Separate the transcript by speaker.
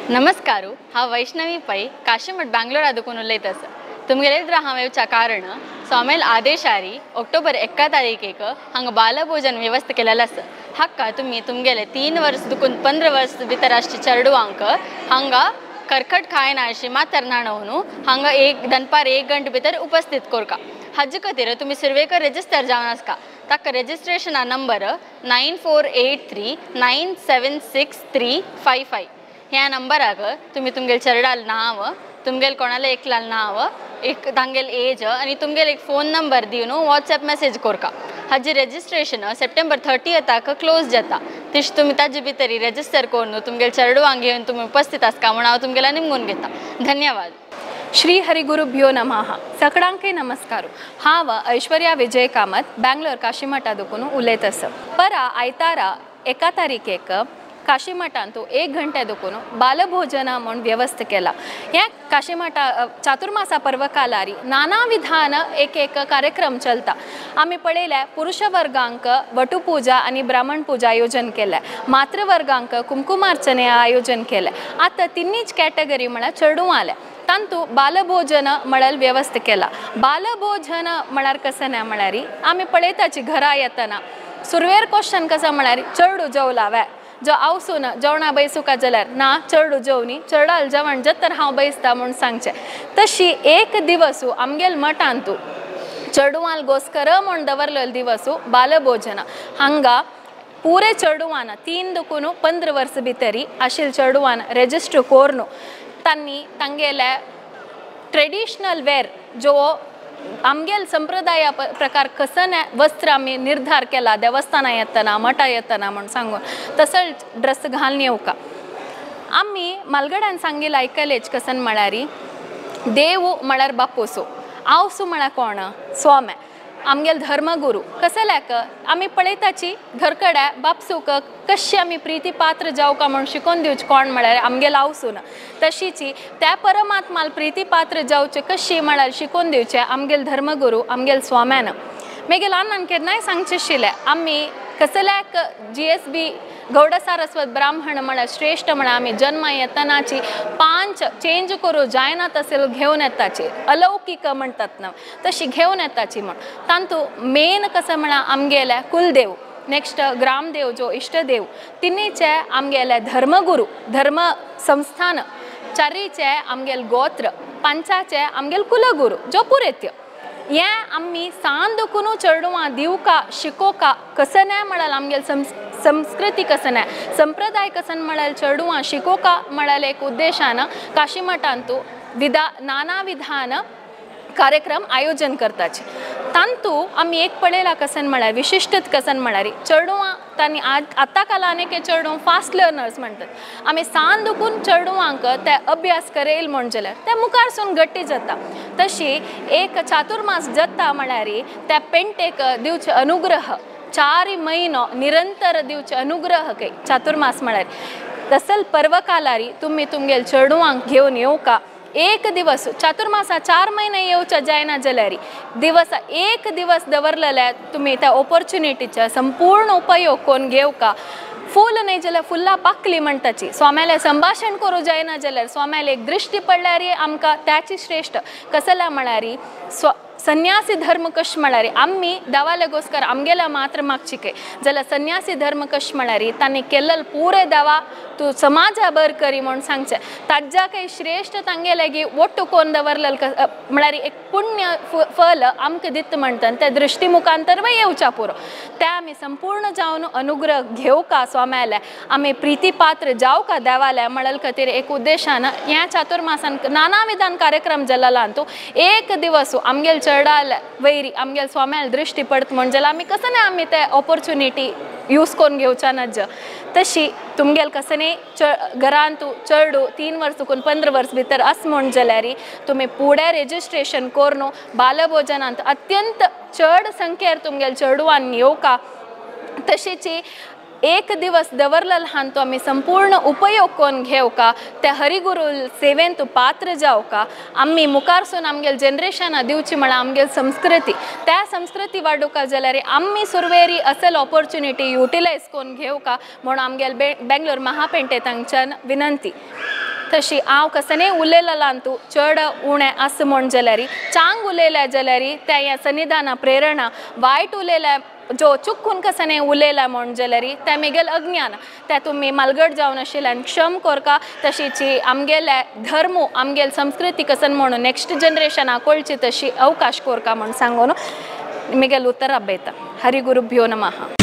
Speaker 1: नमस्कार, हांव वैष्णवी पै काशीमठ बँगलोरा दुकून उलयत आसा. तुमगेले हांव येवच्या कारण स्वामेल आदेशारी ऑक्टोबर 1 तारीखेक हांगा बालभोजन व्यवस्था केलेलं आसा. हाका तुमी तुमगेले 3 वर्स दुकून 15 वर्स भितर आसचे चेडवांक हांगा करखट खायना अशी मातर न्हाणोवन हांगा एक दनपार 1 घंटे भितर उपस्थित करका. हाजे खातीर तुमी सुरवेक रजिस्टर जावन आसका. ताका रजिस्ट्रेशना नंबर 9483 976355 ह्या नंबराक तुमी तुमगेले चेरडाल नांव, तुमगेले कोणाले एकलाल नांव, एक तांगेल एज आनी तुमगेले एक फोन नंबर दिवन वॉट्सएप मेसेज करका. हाजी रजिस्ट्रेशन सप्टेंबर 30 क्लोज जाता. तिश तुमी ताजे भितर रजिस्टर करून तुमगेले चेडवांक घेवन तुमी उपस्थित आसका म्हूण हांव तुमगेला निमगून घेता. धन्यवाद.
Speaker 2: श्री हरिगुरुभ्यो नमः. सकडांके नमस्कार. हांव ऐश्वर्या विजय कामत बँगलोर काशीमठा दुकून उलयत आसा. परा आयतारा 1 तारीखेक काशीमठांतू 1 घंटे दुकून बालभोजना म्हूण व्यवस्था केला. ह्या काशीमठा चातुर्मासा पर्वकालारी नाना विधान एक एक कार्यक्रम चलता. आमी पळयल्या पुरुष वर्गांक वटुपूजा आनी ब्राह्मण पूजा आयोजन केलें, मातृवर्गांक कुमकुमार्चने आयोजन केलें. आतां तिन्हीच कॅटेगरी म्हळ्यार चेडूं आलें तांतू बालभोजन म्हळ्यार व्यवस्था केला. बालभोजन म्हळ्यार कसं ना म्हळ्यार आमी पळयताची घरा येतना सुरवेर क्वेश्चन कसं म्हळ्यार चेडूं जेवला वे जो आवसून जेवणा बैसुका जाल्यार ना चेडूं जेवनी चेडाल जेवण जतर हांव बैसता म्हूण सांगचें. तशी एक दिवसू आमगेल मठांतू चेडवाल गोस्कर म्हूण दवरलेलो दिवसू बालभोजन. हांगा पुरे चेडवान 3 दुकून 15 वर्स भितरी आशिल्ले चेडवान रजिस्टर करून तांणी तांगेले ट्रेडिशनल वेर जो आमगेल संप्रदाया प्रकार कसं वस्त्र आमी निर्धार केला देवस्थाना येतना मठा येतना म्हूण सांगून तसोच ड्रेस घालून येवका. आमी मालगड्यान सांगिल्लें आयकलेच कसन म्हळ्यार देव म्हळ्यार बापूसो, आवसू म्हळ्यार कोण स्वामे आमगेल धर्मगुरू. कसल्याक आमी पळयताची घरकड्या बापसूक कशी आमी प्रिती पात्र जावका म्हूण शिकोवन दिवचें कोण म्हळ्यार आमगेल आवसून, तशीची त्या परमात्माल प्रिती पात्र जावचें कशी म्हळ्यार शिकोवन दिवचें आमगेल धर्मगुरू आमगेल स्वाम्यान. मागीर ल्हान केन्नाय सांगचें आशिल्लें आमी कसल्याक GSB Gowda Saraswat ब्राह्मण म्हळ्यार श्रेश्ठ म्हळ्यार आमी जन्मा येतनाची 5 चेंज करूं जायना तसेल घेवन येताची अलौकीक म्हणटात ना तशी घेवन येताची म्हूण. तांतू मेन कसं म्हळ्यार आमगेले कुलदेव, नेक्स्ट ग्रामदेव जो इश्टदेव, तिन्हीचे आमगेले धर्मगुरू धर्म संस्थान, 4चे आमगेल गोत्र, 5चे आमगेल कुलगुरू जो पुरेत्य. हें आमी सान दुकून चेडवां दिवका शिकोवका कसं नाय म्हळ्यार आमगेल संस्कृती कसं नाय संप्रदाय कसन म्हळ्यार चेडवां शिकोवका म्हळ्यार एक उद्देशान काशीमठांतू नाना विधान कार्यक्रम आयोजन करताचे. तांतू आमी एक पळयला कसन म्हळ्यार विशिश्ट कसन म्हळ्यार चेडवां तांणी आतां कालान एक चेडूं फास्ट लर्नर्स म्हणटात. आमी सान दुकून चेडवांक ते अभ्यास करयल म्हूण जाल्यार ते मुखारसून गट्टी जाता. तशी एक चातुर्मास जाता म्हळ्यार त्या पेंटेक दिवचे अनुग्रह 4 म्हयनो निरंतर दिवचे अनुग्रह काही चातुर्मास म्हळ्यार. तसल पर्वकालारी तुमी तुमगेल चेडवांक घेवन येवका. एक दिवस चातुर्मासा 4 महिने येवच्या जायना जाल्यार दिवसा 1 दिवस दवरलेल्या तुमी त्या ऑपॉर्च्युनिटीचा संपूर्ण उपयोग करून घेवका. फूल न्हय जाल्यार फुलां पाकली म्हणटाची स्वाम्याले संभाशण करूं जायना जाल्यार स्वाम्याले एक दृश्टी पडल्यार आमकां त्याची श्रेश्ठ कसल्या म्हळ्यार संन्यासी धर्म कश म्हळ्यार आमी देवाले गोस्कर आमगेल्या मात्र मागची काय जाल्यार संन्यासी धर्म कश म्हळ्यार तांणी केल्लो पुरे देवा तूं समाजा बर करी म्हूण सांगचें. ताज्या काही श्रेश्ठ तांगेले गी ಒಟ್ಟು कोन दवरलेल म्हळ्यार एक पुण्य फल आमकां दित म्हणटा त्या दृश्टी मुखांतरवय येवच्या पुरो. त्या आमी संपूर्ण जावन अनुग्रह घेवका स्वाम्याले आमी प्रिती पात्र जावका देवाले म्हळ्यार खातीर एक उद्देशान ह्या चातुर्मासान नाना विधान कार्यक्रम जाल्ला तूं एक दिवस आमगेल चेडाल वैरी आमगेल स्वाम्याल दृश्टी पडत म्हण जाल्यार आमी कसं नाय आमी ते ऑपॉर्च्युनिटी यूज करून घेवच्या ना. तशी तुमगेल कसं न्ही घरांत चेडूं 3 वर्स चुकून 15 वर्स भितर आस म्हूण जाल्यार तुमी फुडें रजिस्ट्रेशन करून बालभोजनांत अत्यंत चड संख्येर तुमगेल चेडवान येवका. तशीच एक दिवस दवरलेलो आहा तो आमी संपूर्ण उपयोग करून घेवका त्या हरिगुरू सेवेन तूं पात्र जावका. आमी मुखारसून आमगेल जनरेशना दिवची म्हळ्यार आमगेल संस्कृती त्या संस्कृती वाडोवका जाल्यार आमी सुरवेरी असल ऑपॉर्च्युनिटी युटिलायज करून घेवका म्हूण आमगेल बेंगलोर महापेंटे तांच्यान विनंती. तशी हांव कसने उलयलें अंतू चड उणें आसा म्हूण जाल्यार चांग उलयलें जाल्यार तें हें सन्निधाना प्रेरणा वायट उलयलें जो चुकून कसने उलयला म्हूण जाल्यार तें मेगेल अज्ञान तें तुमी मालगड जावन आशिल्ल्यान क्षम कोरका. तशीची आमगेले धर्म आमगेल संस्कृती कसन म्हणून नेक्स्ट जनरेशनाक कळची तशी अवकाश कोरका म्हूण सांगून मेगेल उतर अब्बयता. हरिगुरुभ्यो नमः.